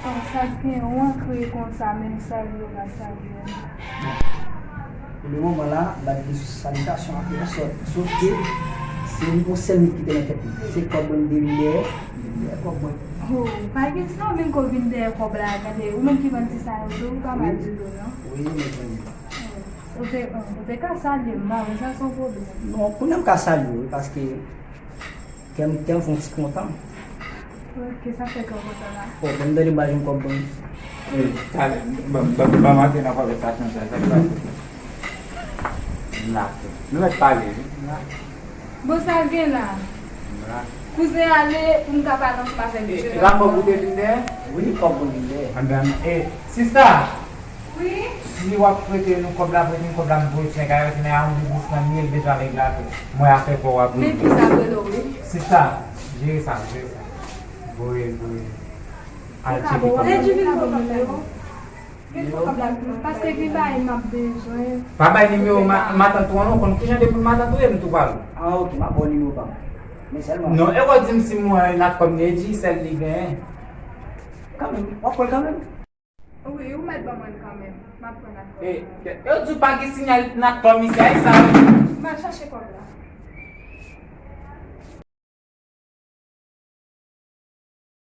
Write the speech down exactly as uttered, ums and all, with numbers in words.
Sa k gen, ou antre konsa, menm salye ou pa salye m. Pou le moman la, m pa t gen salitasyon a pèsòn. Sof ke se yon sèl nèg ki te nan tèt mwen. Se kòb mwen m te vin dèyè, m te vin dèyè kòb mwen. Oh, pa gen sa, menm kòb vin dèyè kòb la, gade, ou menm ki vann ti sa yo tou, ou pa mal ditou, non? Wi, mezanmi. Oh, ou te, oh, ou te ka salye m, m pa wè sa se yon pwoblèm. Non, kounye a m ka salye w, wi, paske kè m, kè m fè yon ti kontan. Ok, sa fè kè w kontan la. Bon, mwen tande m pa jwenn kòb mwen. Talè, ban m antre nan konvèsasyon sa, sa k pase? M la. Nou mèt pale, wi. M la. Bon, sa l gen la? M la. Kouzen ale pou m ka pale ansanm avèk misye. E pa kòb ou te vin dèyè? Wi, kòb mwen vin dèyè. Anben, e, sista, Wi? Si w ap prete nou kòb la, prete nou kòb la, m voye ti nèg a yo, ti nèg a yon biznismann li ye, l bezwen al eklate. Mwen afè pa w ap Men regle. ki sa vre lo wi? Sista, jere sa, jere sa. Voye, voye. Al tcheke kòb la. Redji vin pran kòb la yo. Vin pran kòb la pou mwen, paske gen bagay m ap bezwen. Pa bay nimewo ma- matant ou an non, konn kijan de moun matant ou ye, m tou pale. Ah, ok, m ap ba w nimewo pa m. Men sèlman. Non, e w di m si mwen Natcom li ye, di sèl li genyen. Kanmenm, w ap pran l kanmenm. Wi, ou mèt ban mwen l kanmenm. M ap pran nan kòb E, la. yo di w pa gen sinyal Natcom isi a, e sa. M al chache kòb la.